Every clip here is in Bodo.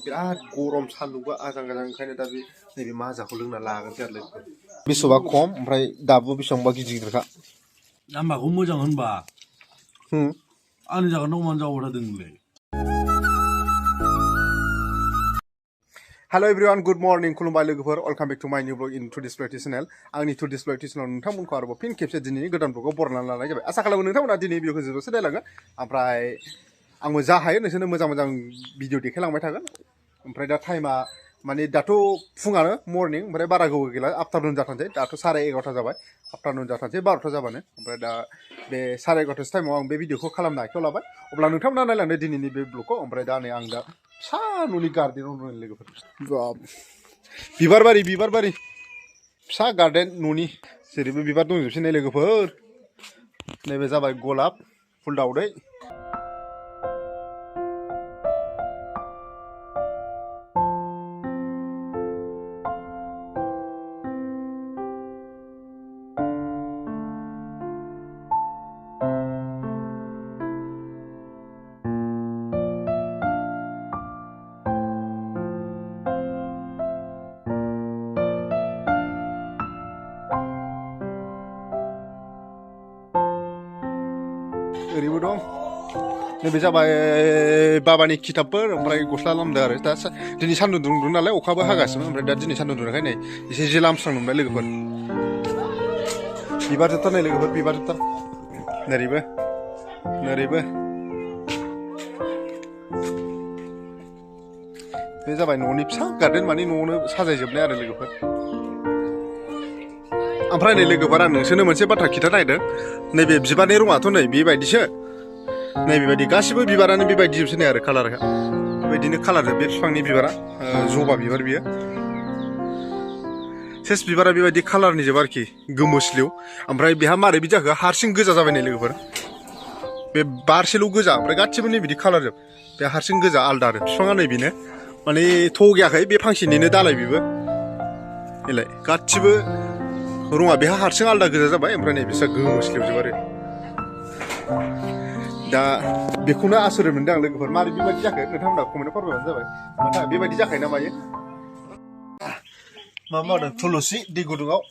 बिराद गरम सान्दुंबो आजां गाजां ओंखायनो दा नैबे माजाखौ लोंना लागोनसै आरो लोगोफोर बेसेबा खम ओमफ्राय दाबो बेसेबांबा गिदिर गिदिरखा जाम्बाखौ मोजां होनबा आंनि जागोनखौ मानो जाबाय थादों नोंलाय Hello everyone, good morning. खुलुमबाय लोगोफोर. Welcome back to my new vlog in todaysvlog6761 channel. आंनि todaysvlog6761 channel नोंथांमोनखौ आरोबाव फिन खेबसे दिनैनि गोदान ब्लगआव बरायनानै लानाय जाबाय. आसा खालामो नोंथांमोना दिनै भिडिअखौ जोबजासे नायलांगोन. ओमफ्राय आंबो जा हायो नोंसोरनो मोजां भिडिअ देखायलांबाय थागोन. ओमफ्राय दा टाइमा माने दाथ' फुङानो मर्निं ओमफ्राय बारा गोबाव गैला आफ्टारनुन जाथारनोसै. दाथ' 11:30 जाबाय. आफ्टारनुन जाथारनोसै 12ता जाबानो. ओमफ्राय दा बे 11:30 टाइमाव आं बे भिडिअखौ खालामनो आखायाव लाबाय. अब्ला नोंथांमोना नायलांदो दिनैनि बे ब्लगखौ. ओमफ्राय दा नै आं दा फिसा न'नि गार्डेनाव दङ लोगोफोर. बिबार बारि फिसा गार्डेन न'नि जेरैबो बिबार दंजोबसै नै लोगोफोर नैबे जाबाय गलाप फुल दाउदै ओरैबो दं नैबे जाबाय बाबानि खिताबफोर ओमफ्राय गस्ला लामदों आरो दा दिनै सान्दुं दुंदों नालाय अखाबो हागासिनो ओमफ्राय दा दिनै सान्दुं दुंनायखाय नै एसे जे लामस्रां मोनबाय लोगोफोर बिबार जोबथार नै लोगोफोर बिबार जोबथार नोरैबो बे जाबाय न'नि फिसा गार्डेन माने न'आवनो साजायजोबनाय आरो लोगोफोर ओमफ्राय नै लोगोफोर आं नोंसोरनो मोनसे बाथ्रा खिथा नागिरदों नैबे बिबारनि रङाथ' नै बेबायदिसो नै बेबायदि गासिबो बिबारानो बेबायदि जोबसै नै आरो कालारहा बेबायदिनो कालारजोब बे बिफांनि बिबारा जबा बिबार बियो सेस बिबारा बेबायदि कालारनि जोब आरोखि गोमोस्लिउ ओमफ्राय बेहा मारै बिदि जाखो हारसिं गोजा जाबाय नै लोगोफोर बे बारसेल' गोजा ओमफ्राय गासिबो नै बिदि कालार जोब बे हारसिं गोजा आलदा आरो बिफाङा नै बेनो माने थगायाखै बे फांसेनिनो दालाय बेबो बेलाय गासिबो रङा बेहा हारसिं आलदा गोजा जाबाय ओमफ्राय नै बिस्रा गोमोस्लिउजोब आरो दा बेखौनो आसुरित मोनदों आं लोगोफोर मारै बेबायदि जाखो नोंथांमोना कमेन्टआव फोरमायबानो जाबाय माथो बेबायदि जाखायो ना मायो मा मावदों थुलुसि दै गुदुङाव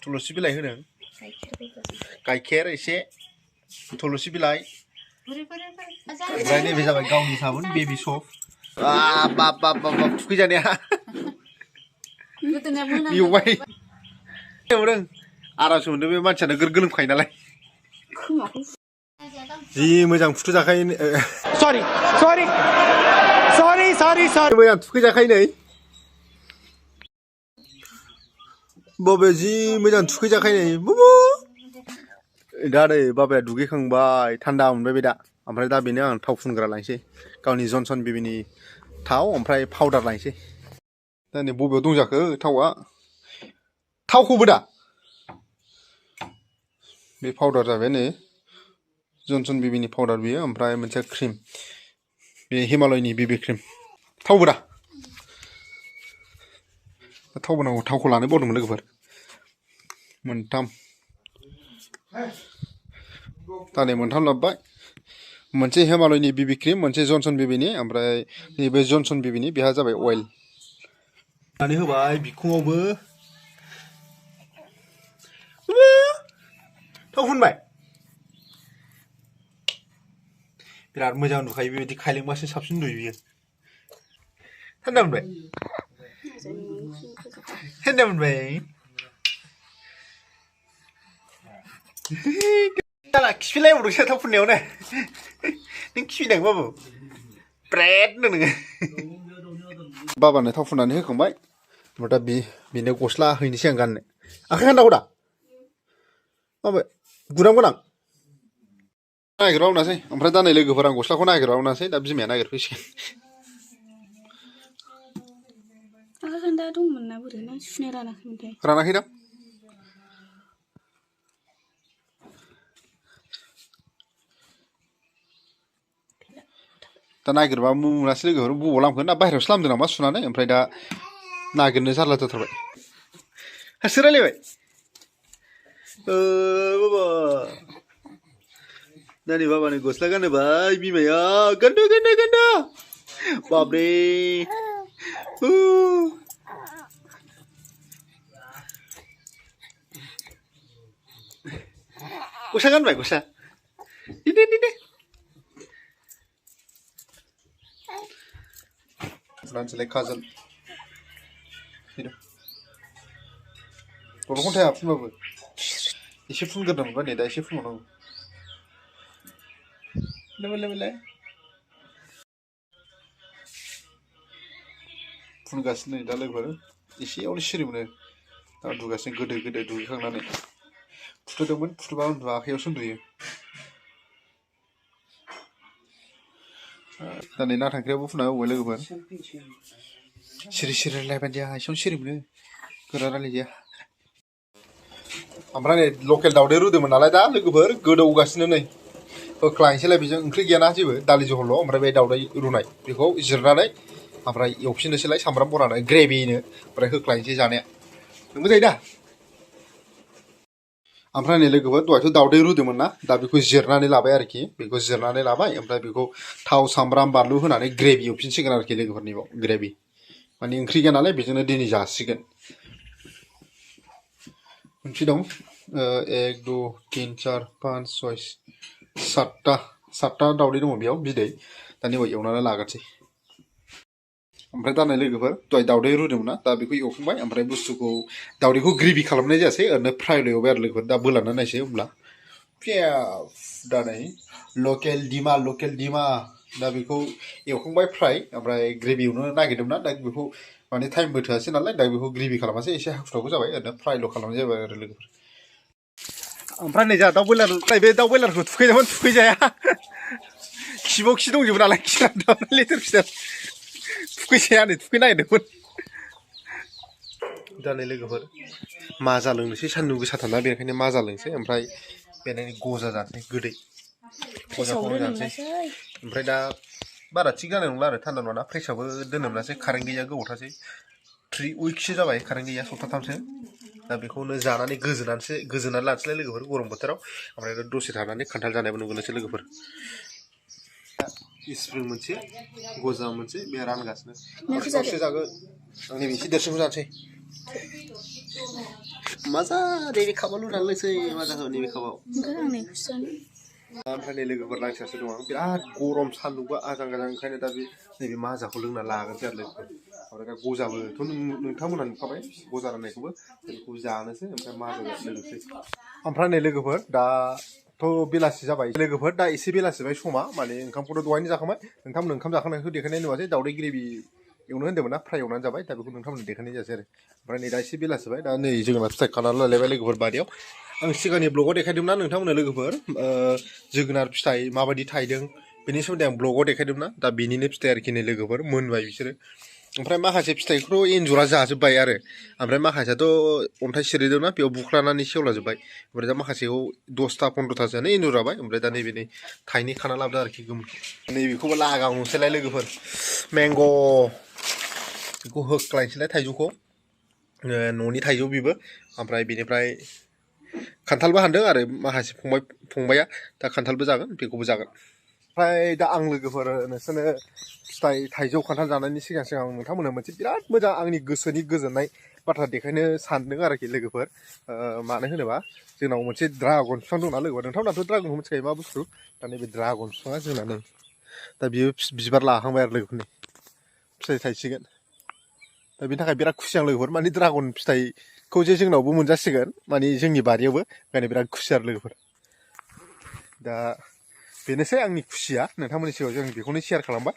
थुलुसि बिलाइ होदों गाइखेर एसे थुलुसि बिलाइ ओमफ्राय नैबे जाबाय गावनि साबुन बेबि सप बाब थुखैजानाया बेवहाय आरामसो मोनदों बे मानसियानो गोलोमखायो नालाय जि मोजां फुथुजाखायो सरि मोजां थुखैजाखायो नै बबे जि मोजां थुखैजाखायो नै बुबु दा नै बाबाया दुगैखांबाय थान्दा मोनबाय बे दा ओमफ्राय दा बेनो आं थाव फुनग्रा लायनोसै गावनि जनसन बेबिनि थाव ओमफ्राय पाउडार लायनोसै दा नै बबेयाव दं जाखो थावखौबो दा बे पाउडार जाबाय नै जनसन बेबिनि पाउडार बियो ओमफ्राय मोनसे क्रिम बे हिमालयनि बेबि क्रिम थावबो दा थावबो नांगौ थावखौ लानो बावदोंमोन लोगोफोर मोनथाम दा नै मोनथाम लाबोबाय मोनसे हिमालयनि बेबि क्रिम मोनसे जनसन बेबिनि ओमफ्राय नैबे जनसन बेबिनि बेहा जाबाय अइल लानो होबाय बिखुङावबो थाव फुनबाय बिराद मोजां नुखायो बेबायदि खायलेंबासो साबसिन नुयो बियो थान्दा मोनबाय खिफिलायबावदोंसो थाव फुननायावनो नों खिफिदों बाबु ब्रेड नोङो बाबानो थाव फुननानै होखांबाय ओमफ्राय दा बेनो गस्ला हैनोसै आं गाननो आखाइ गान्दाखौ दा माबा गुदाम गोनां नागिरबा उनासै ओमफ्राय दा नै लोगोफोर आं गस्लाखौ नागिरबा उनासै दा बिमाया नागिरफैसिगोन आखाइ गान्दा दंमोन ना बोरै ना सुनाय रानाखैमोनथाय रानाखै दा दा नागिरबा मोनासै लोगोफोर बबाव लामखो ना बाहेरायावसो लामदों नामा सुनानै ओमफ्राय दा नागिरनो जारला जाथारबाय हारसिं रायलायबाय बाबा नानि बाबानि गस्ला गानहोबाय बिमाया गानदो बाबरे गस्ला गानबाय गस्ला दे फुनानैसोलाय काजल दल'खौनो थाया फुनबाबो एसे फुनग्रोनो मोनबा नै दा एसे फुनबावनांगौ लेबेलाय फुनगासिनो दा लोगोफोर एसेयावनो सिरि मोनो दा उन्दुगासिनो गोदो दुगैखांनानै फुथुदोंमोन फुथुबा उन्दुआ आखाइयावसो उन्दुयो दा नै ना थांख्रियावबो फुना होबाय लोगोफोर सिरि रायलायबानो जाया एसेयावनो सिरि मोनो गोरा रायलायजाया ओमफ्राय नै लकेल दावदै रुदोंमोन नालाय दा लोगोफोर गोदौगासिनो नै होख्लायनोसैलाय बेजों ओंख्रि गैयाना जेबो दालि जहलल' ओमफ्राय बे दावदै रुनाय बेखौ जिरनानै ओमफ्राय एवफिननोसैलाय सामब्राम बरानो ग्रेभिनो ओमफ्राय होख्लायनोसै जानाया नोंबो जायो दा ओमफ्राय नै लोगोफोर दहायथ' दावदै रुदोंमोन ना दा बेखौ जिरनानै लाबाय आरोखि बेखौ जिरनानै लाबाय ओमफ्राय बेखौ थाव सामब्राम बानलु होनानै ग्रेभि एवफिनसिगोन आरोखि लोगोफोरनिबाव ग्रेभि माने ओंख्रि गैया नालाय बेजोंनो दिनै जासिगोन मोनसे दं 1 2 3 4 5 6 7टा दावदै दङ बेयाव बिदै दा नैबाव एवनानै लागोनसै ओमफ्राय दा नै लोगोफोर दहाय दावदै रुदोंमोन ना दा बेखौ एवखांबाय ओमफ्राय बुस्थुखौ दावदैखौ ग्रेभि खालामनाय जायासै ओरैनो फ्रायल' एवबाय आरो लोगोफोर दा बोलाना नायसै होमब्ला दा नै लकेल दिमा दा बेखौ एवखांबाय फ्राय ओमफ्राय ग्रेभि एवनो नागिरदोंमोन ना दा बेखौ माने टाइमबो थोआसै नालाय दा बेखौ ग्रेभि खालामासै एसे हाखु जाबाय ओरैनो फ्रायल' खालामनाय जाबाय आरो लोगोफोर ओमफ्राय नै जोंहा दाउ बयलार बे दाउ बयलारखौ थुखैजाया खिबाव खि दंजोबो नालाय खिरा लिटार फिथार थुखैजाया नै थुखै नागिरदोंमोन दा नै लोगोफोर माजा लोंनोसै सान्दुं गोसाथारना बेनिखायनो माजा लोंनोसै ओमफ्राय बेनिखायनो गजा जानोसै गोदै गजाखौ जानोसै ओमफ्राय दा बारा थिग जानाय नंला आरो थान्दा नङा फ्रेसाबो दोनोब्लासो कारेन्ट गैया गोबावथारसै 3 उइकसो जाबाय कारेन्ट गैया सप्ताथामसो दा बेखौनो जानानै गोजोनानै लानोसैलाय लोगोफोर गरम बोथोराव ओमफ्राय दसे थानानै खान्थाल जानायबो नुगोनसै लोगोफोर स्प्रिं मोनसे गजा मोनसे बे रानगासिनो खावसे जागोन आंनि एसे देरसिनखौ जानोसै माजा नैबे खाबाव लुनानै लोंसै माजाखौ नैबे खाबाव ओमफ्राय नै लोगोफोर लांथियासो दं आं बिराद गरम सान्दुंबो आजां गाजां ओंखायनो दा बे नैबे माजाखौ लोंना लागोनसै आरो लोगोफोर ओमफ्राय दा गजाबोथ' नोंथांमोनहा नुखाबाय गजा राननायखौबो बेखौ जानोसै ओमफ्राय माजा लोंनोसै ओमफ्राय नै लोगोफोर दाथ' बेलासि जाबाय लोगोफोर दा एसे बेलासि बाय समा माने ओंखामखौथ' दहायनो जाखांबाय नोंथांमोन ओंखाम जाखांनायखौ देखायनाय नुवासै दावदै ग्रेभि एवनो होन्दोंमोन ना फ्राय एवनानै जाबाय दा बेखौ नोंथांमोन देखायनाय जायासै आरो ओमफ्राय नै दा एसे बेलासिबाय दा नै जोगोनार फिथाइ खानानै लालायबाय लोगोफोर बारियाव आं सिगांनि ब्लगाव देखायदोंमोन ना नोंथांमोननो लोगोफोर जोगोनार फिथाइ माबायदि थायदों बेनि सोमोन्दै आं ब्लगाव देखायदोंमोन ना दा बेनिनो फिथाइ आरोखि नै लोगोफोर मोनबाय बिसोरो ओमफ्राय माखासे फिथाइखौथ' एन्जरा जाजोब्बाय आरो ओमफ्राय माखासेयाथ' अन्थाइ सिरिदोंना बेयाव बुख्लानानै सेवलाजोब्बाय ओमफ्राय दा माखासेखौ 10टा 15टासोआनो एन्जर जाबाय ओमफ्राय दा नैबे नै थाइनै खाना लाबोदों आरोखि गोमोन नैबेखौबो लागावनोसैलाय लोगोफोर मेंग' बेखौ होख्लायनोसैलाय थाइजौखौ न'नि थाइजौ बेबो ओमफ्राय बेनिफ्राय खान्थालबो हानदों आरो माखासे फंबाया दा खान्थालबो जागोन बेखौबो जागोन ओमफ्राय दा आं लोगोफोर नोंसोरनो फिथाइ थाइजौ खान्थाल जानायनि सिगां आं नोंथांमोननो मोनसे बिराद मोजां आंनि गोसोनि गोजोननाय बाथ्रा देखायनो सानदों आरोखि लोगोफोर मानो होनोबा जोंनाव मोनसे ड्रागन बिफां दंना लोगोफोर नोंथांमोनाथ' ड्रागनखौ मिथिखायो मा बुस्थु दा नैबे ड्रागन बिफाङा जोंना नै दा बियो बिबार लाहांबाय आरो लोगोफोरनि फिथाइ थायसिगोन दा बेनि थाखाय बिराद खुसि आं लोगोफोर माने ड्रागन फिथाइखौ जे जोंनावबो मोनजासिगोन माने जोंनि बारियावबो ओंखायनो बिराद खुसि आरो लोगोफोर दा बेनोसै आंनि खुसिया नोंथांमोननि सिगाङाव जों बेखौनो शेयार खालामबाय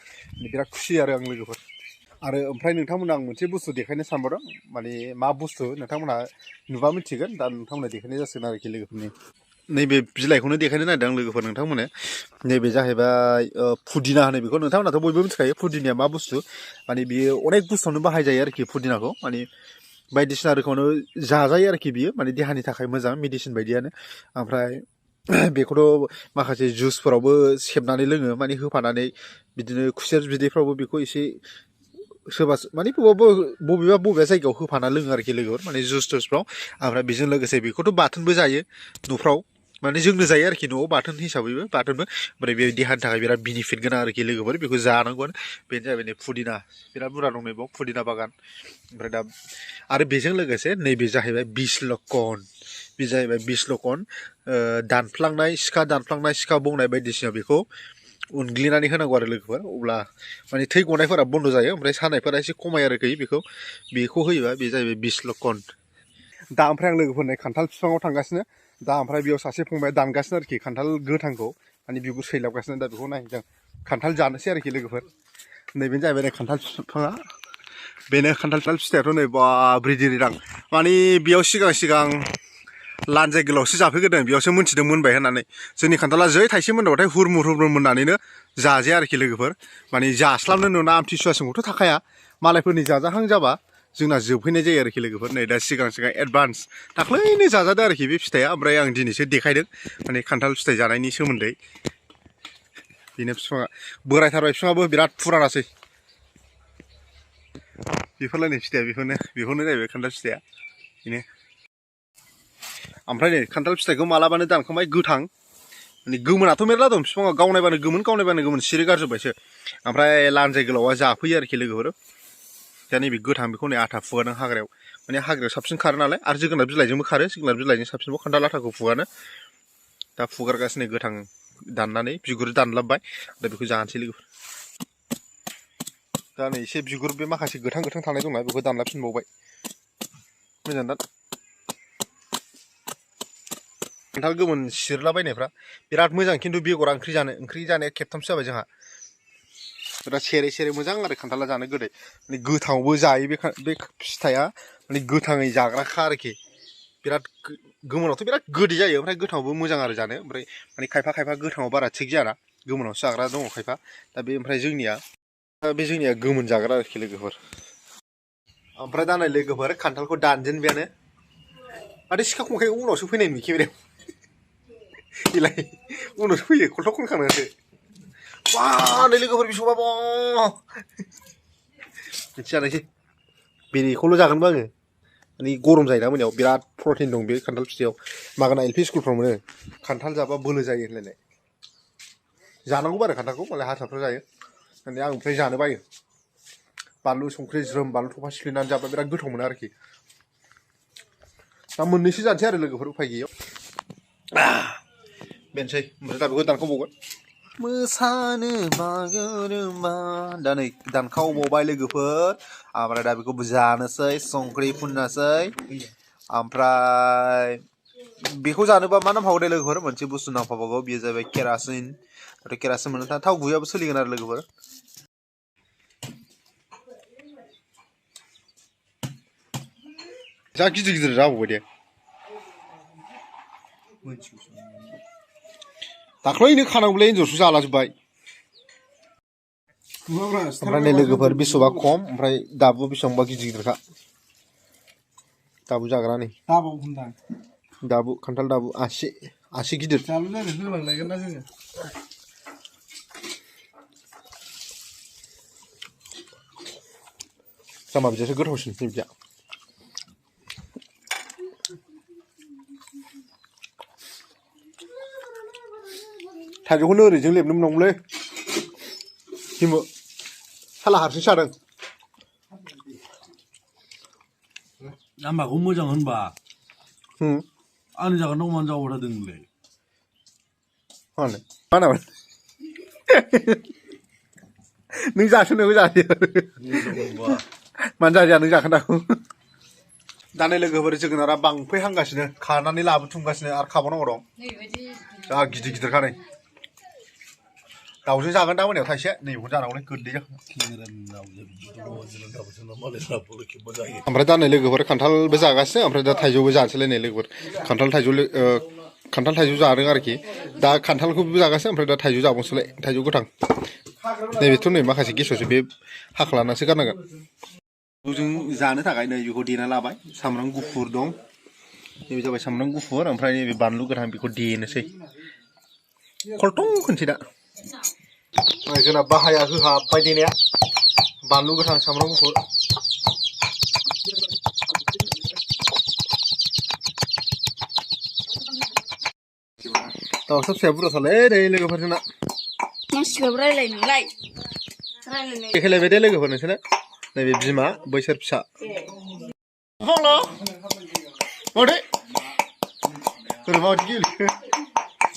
बिराद खुसि आरो आं लोगोफोर आरो ओमफ्राय नोंथांमोना आं मोनसे बुस्थु देखायनो सानबावदों माने मा बुस्थु नोंथांमोनहा नुबा मिथिगोन दा नोंथांमोना देखायनाय जासिगोन आरोखि लोगोफोरनि नैबे बिलाइखौनो देखायनो नागिरदों आं लोगोफोर नोंथांमोननो नैबे जाहैबाय फुदिना होनो बेखौ नोंथांमोनाथ' बयबो मिथिखायो फुदिनाया मा बुस्थु माने बियो अनेक बुस्थुआवनो बाहायजायो आरोखि फुदिनाखौ माने बायदिसिना रोखोमावनो जाजायो आरोखि बियो माने देहानि थाखाय मोजां मेडिसिन बायदियानो ओमफ्राय बेखौथ' माखासे जुसफोरावबो सेबनानै लोङो माने होफानानै बिदिनो खुसेर बिदैफ्रावबो बेखौ एसे सोरबा माने बबेबा जायगायाव होफाना लोङो आरोखि लोगोफोर माने जुस थुसफ्राव ओमफ्राय बेजों लोगोसे बेखौथ' बाथोनबो जायो न'फ्राव माने जोंनो जायो आरोखि न'आव बाथोन हिसाबैबो बाथोनबो ओमफ्राय बे देहानि थाखाय बिराद बेनिफिट गोनां आरोखि लोगोफोर बेखौ जानांगौ बेनो जाबाय नै पुदिना बिराद बुरजा दं नैबाव पुदिना बागान ओमफ्राय दा आरो बेजों लोगोसे नैबे जाहैबाय बिसलकन बे जाहैबाय बिसलकन दानफ्लांनाय सिखा बौनाय बायदिसिना बेखौ उनग्लिनानै होनांगौ आरो लोगोफोर अब्ला माने थै गनायफोरा बन्द जायो ओमफ्राय सानायफोरा एसे खमायो आरोखि बेखौ होयोबा बे जाहैबाय बिसलकन दा ओमफ्राय आं लोगोफोरनो खान्थाल बिफाङाव थांगासिनो दा ओमफ्राय बेयाव सासे फंबाया दानगासिनो आरोखि खान्थाल गोथांखौ माने बिगुर सैलाबगासिनो दा बेखौ नायहैदों खान्थाल जानोसै आरोखि लोगोफोर नैबेनो जाहैबाय नै खान्थाल बिफाङा बेनो खान्थाल फिथाइयाथ' नै बाब्रै दिरिदां माने बेयाव सिगां लानजाय गोलावसो जाफैग्रोदों बेयावसो मोनथिदों मोनबाय होननानै जोंनि खान्थाला जै थाइसे मोनबाथाय हुरमुर मोननानैनो जाजाया आरोखि लोगोफोर माने जास्लाबनो नोना आमथिसुवासिमखौथ' थाखाया मालायफोरनि जाजाहां जाबा जोंना जोबहैनाय जायो आरोखि लोगोफोर नै दा सिगां एडभान्स दाख्लैनो जाजादों आरोखि बे फिथाइया ओमफ्राय आं दिनैसो देखायदों माने खान्थाल फिथाइ जानायनि सोमोन्दै बेनो बिफाङा बोरायथारबाय बिफाङाबो बिराद फुरानासै बेफोरलाय नै फिथाइया बेखौनो जाहैबाय खान्थाल फिथाइया बेनो ओमफ्राय नै खान्थाल फिथाइखौ मालाबानो दानखांबाय गोथां माने गोमोनाथ' मेरला दं बिफाङा गावनायबानो गोमोन सिरि गारजोब्बायसो ओमफ्राय लानजाय गोलावा जाफैयो आरोखि लोगोफोर दा नैबे गोथां बेखौ नै आथा फुगारदों हाग्रायाव माने हाग्रायाव साबसिन खारो नालाय आरो जोगोनार बिलाइजोंबो खारो जोगोनार बिलाइजों साबसिनबाव खान्थाल आथाखौ फुगानो दा फुगारगासिनो गोथां दाननानै बिगुर दानलाबबाय दा बेखौ जानोसै लोगोफोर दा नै एसे बिगुर बे माखासे गोथां थानाय दंना बेखौ दानलाबफिनबावबाय मोजां दा खान्थाल गोमोन सिरलाबायनायफ्रा बिराद मोजां खिन्थु बेगरा ओंख्रि जानाया खेबथामसो जाबाय जोंहा बिराद सेरे मोजां आरो खान्थाला जानो गोदै माने गोथाङावबो जायो बे फिथाइया माने गोथाङै जाग्राखा आरोखि बिराद गोमोनावथ' बिराद गोदै जायो ओमफ्राय गोथाङावबो मोजां आरो जानो ओमफ्राय माने खायफा गोथाङाव बारा थिग जायाना गोमोनावसो जाग्रा दङ खायफा दा बे ओमफ्राय जोंनिया गोमोन जाग्रा आरोखि लोगोफोर ओमफ्राय दा नै लोगोफोर खान्थालखौ दानजेनबायानो माथो सिखा खंखाइ उनावसो फैनाय नुयो केमेरायाव इलाय उनावसो फैयो खलथाव खनखांनासो बा नै लोगोफोर बिसौबा मिथिजानायसै बेखौल' जागोनबो आङो माने गरम जायोना मोनायाव बिराद प्रटिन दं बे खान्थाल फिथाइयाव मागोना एल पि स्कुलफ्राव मोनो खान्थाल जाबा बोलो जायो होनलायनाय जानांगौ आरो खान्थालखौ मालाय हारसाफ्रा जायो माने आं ओमफ्राय जानो बायो बानलु संख्रि ज्रोम बानलु थफा सिफ्लेनानै जाबा बिराद गोथाव मोनो आरोखि दा मोननैसो जानोसै आरो लोगोफोर उफाय गैयैयाव बेनोसै ओमफ्राय दा बेखौ दानखावबावगोन मोसानो बागुरुम्बा दा नै दानखावबावबाय लोगोफोर ओमफ्राय दा बेखौ जानोसै संख्रि फुननोसै ओमफ्राय बेखौ जानोबा मा नांफागौ दे लोगोफोर मोनसे बुस्थु नांफाबावगौ बेयो जाहैबाय केरासिन केरासिन मोननो थाङा थाव गुबैयाबो सोलिगोन आरो लोगोफोर जा गिदिर जाबावबाय दे दाख्लैनो खानांगौलै एन्जरसो जालाजोब्बाय ओमफ्राय नै लोगोफोर बेसेबा खम ओमफ्राय दाबो बेसेबांबा गिदिरखा दाबु जाग्रा नै दाबु खान्थाल दाबु आसि गिदिर जामा बिदियासो गोथावसिन बिदिया थाइजौखौनो ओरैजों लेबनो मोननांगौलै हिमु साला हारसिंसो जादों लामाखौ मोजां होनबा आंनि जागोनखौ मानो जाबाय थादों नोंलाय मानामोन नों जासननायखौ जायो मानो जाया नों जाखोन्दाखौ दानै लोगोफोर जोगोनारा बांफैहांगासिनो खानानै लाबोथुमगासिनो आरो खाबावनांगौ दं जा गिदिरखा नै दाउजों जागोन दा मोनायाव थाइसे नैबेखौ जानांगौलै गोदै जागोन ओमफ्राय दा नै लोगोफोर खान्थालबो जागासिनो ओमफ्राय दा थाइजौबो जानोसैलाय नै लोगोफोर खान्थाल थाइजौ जादों आरोखि दा खान्थालखौबो जागासिनो ओमफ्राय दा थाइजौ जाबावनोसैलाय थाइजौ गोथां नैबेथ' नै माखासे गेसावसो बे हाख्लानासो गारनांगोन जों जानो थाखाय नै बेखौ देना लाबाय सामब्राम गुफुर दं नैबे जाबाय सामब्राम गुफुर ओमफ्राय नैबे बानलु गोथां बेखौ देनोसै खलथं होनसै दा जोंना बाहाया होहाबबाय देनाया बानलु गोथां सामब्राम गुफुर दाउसा फिसाया बुरजाथारलै नै लोगोफोर जोंना मानसिखौबो रायलाय नोंलाय रायलायनाय देखायलायबाय दे लोगोफोर नोंसोरनो नैबे बिमा बैसोर फिसा हेल' माथो बोरै माबायदि गेलेयो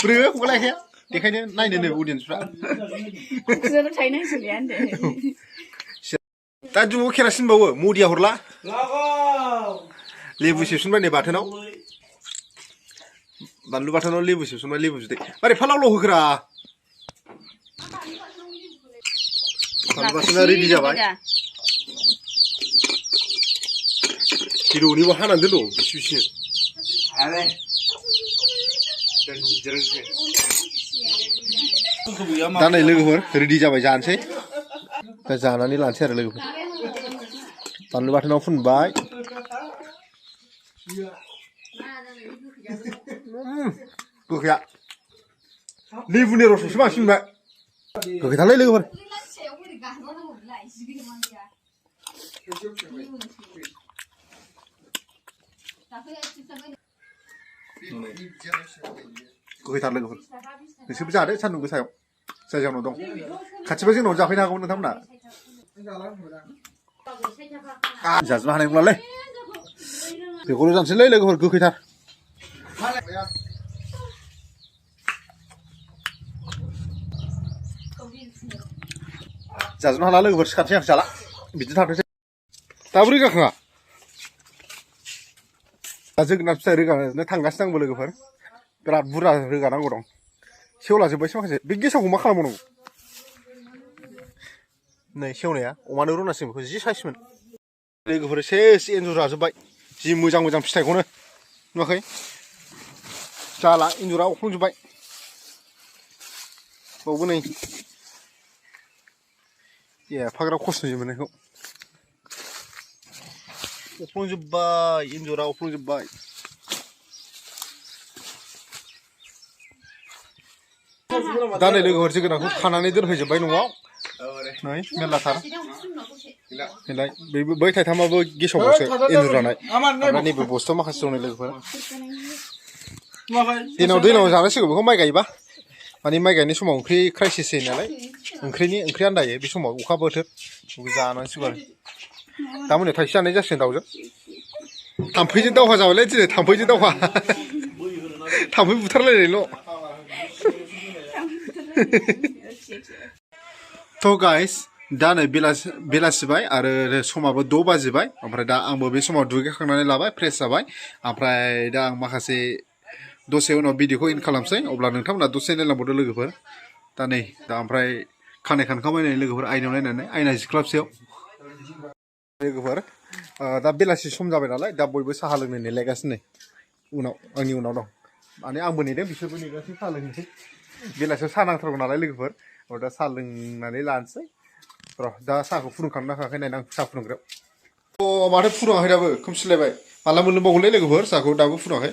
बोरै हगारलायखाया बेखायनो नायनो नै अडियेन्सफ्रा जोंनो थाहैनाय सोलिया होनदो दा जुगाव केरासिन बावो मदिया हरला लेबु सेबसनबाय नै बाथोनाव बानलु बाथोनाव लेबु सेबसनबाय लेबु बिदै मारै फालावल' होखोरा बानलु बाथोना रेडि जाबाय हिर'निबो हानानै दोनद' बिसि बिसि दा नै लोगोफोर रेडि जाबाय जानोसै दा जानानै लानोसै आरो लोगोफोर बानलु बाथोनाव फुनबाय गोखैया लेबुनि रसखौसो बांसिन मोनबाय गोखैथारलै लोगोफोर गोखैथार लोगोफोर नोंसोरबो जादो सान्दुं गोसायाव जाय जाहोनाव दं खाथिबा जोंनाव जाफैनो हागौमोन नोंथांमोना जाजोबनो हानाय नंलालै बेखौल' जानोसैलै लोगोफोर गोखैथार जाजोबनो हाला लोगोफोर सिखारसै आं जाला बिदि थाथोंसै दाबो रोगाखाङा दा जोगोनार फिथाइ रोगानो थांगासिनो आंबो लोगोफोर बिराद बुरजा रोगानांगौ दं सेवलाजोब्बायसो माखासे बे गेसावखौ मा खालामबावनांगौ नै सेवनाया अमानो रुनांसिगोन बेखौ जि साइसमोन लोगोफोर सेस एन्जर जाजोब्बाय जि मोजां मोजां फिथाइखौनो नुवाखै जाला एन्जरा अफ्लंजोब्बाय बावबो नै एफाग्राब खस्थ'यै मोननायखौ अफ्लंजोब्बाय एन्जरा अफ्लंजोब्बाय दा नै लोगोफोर जोगोनारखौ खानानै दोनफैजोब्बाय न'आव नै मेरलाथार बेलाय बै थाइथामाबो गेसावबावसो एन्जर जानाय ओमफ्राय नैबे बस्थायाव माखासे दं नै लोगोफोर दैनाव जानांसिगौ बेखौ माइ गायोबा माने माइ गायनाय समाव ओंख्रि क्राइसिस जायो नालाय ओंख्रि आन्दायो बे समाव अखा बोथोर जानांसिगौ आरो दा मोनायाव थाइसे जानाय जासिगोन दाउजों थाम्फैजों दावहा जाबायलै दिनै थाम्फैजों दावहा थाम्फै बुथारलायनायल' थ' गाइस दा नै बेलासिबाय आरो समाबो 6 बाजिबाय ओमफ्राय दा आंबो बे समाव दुगैखांनानै लाबाय फ्रेस जाबाय ओमफ्राय दा आं माखासे दसे उनाव भिडिअखौ इन खालामसै अब्ला नोंथांमोना दसे नायलांबावदो लोगोफोर दा नै दा ओमफ्राय खानाय खानखांबाय नै लोगोफोर आयनायाव नायनानै आयना जिख्लाबसेयाव लोगोफोर दा बेलासि सम जाबाय नालाय दा बयबो साहा लोंनो नेलायगासिनो उनाव आंनि उनाव दं माने आंबो नेदों बिसोरबो नेगासिनो साहा लोंनोसै बेलासियाव साहा नांथारगौ नालाय लोगोफोर दा साहा लोंनानै लानोसै र' दा साहाखौ फुदुंखांनो हाखायाखै नायना आं साहा फुदुंग्रायाव अ माथो फुदुङाखै दाबो खोमसिलायबाय माला मोनलोंबावगोनलै लोगोफोर साहाखौ दाबो फुदुङाखै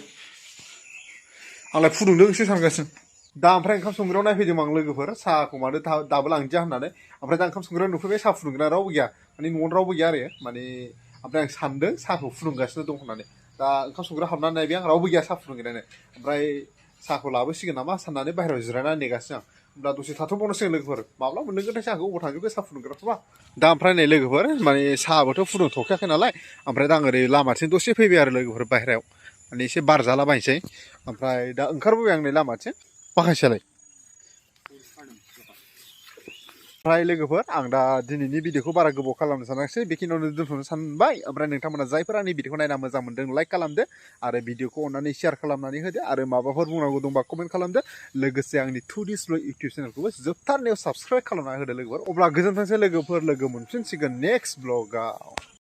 आंलाय फुदुंदोंसो सानगासिनो दा ओमफ्राय ओंखाम संग्रायाव नायफैदों आं लोगोफोर साहाखौ मानो दाबो लांदिया होननानै ओमफ्राय दा ओंखाम संग्रायाव नुफैबाय साहा फुदुंग्रा रावबो गैया माने न'आवनो रावबो गैया आरो माने ओमफ्राय आं सानदों साहाखौ फुदुंगासिनो दं होननानै दा ओंखाम संग्रायाव हाबनानै नायबाय आं रावबो गैया साहा फुदुंग्रायानो ओमफ्राय साहाखौ लाबोसिगोन नामा साननानै बाहेरायाव जिरायनानै नेगासिनो आं होमब्ला दसे थाथ'बावनोसिगोन लोगोफोर माब्ला मोनलोंगोनथाय साहाखौ अबाव थांजोबखो साहा फुदुंग्राखौबा दा ओमफ्राय नै लोगोफोर माने साहाबोथ' फुदुंथ'खायाखै नालाय ओमफ्राय दा आं ओरै लामाथिं दसे फैबाय आरो लोगोफोर बाहेरायाव माने एसे बार जालाबायनोसै ओमफ्राय दा ओंखारबोबाय आं नै लामाथिं माखासेयालाय ओमफ्राय लोगोफोर आं दा दिनैनि भिडिअखौ बारा गोबाव खालामनो सानाखिसै बेखिनियावनो दोनथ'नो सानबाय ओमफ्राय नोंथांमोना जायफोर आंनि भिडिअखौ नायना मोजां मोनदों लाइक खालामदो आरो भिडिअखौ अननानै शेयार खालामनानै होदो आरो माबाफोर बुंनांगौ दंबा कमेन्ट खालामदो लोगोसे आंनि टुडेसव्लग इउटुब चेनेलखौबो जोबथारनायाव साबस्क्राइब खालामना होदो लोगोफोर अब्ला गोजोनथोंसै लोगोफोर लोगो मोनफिनसिगोन नेक्स्ट ब्लगाव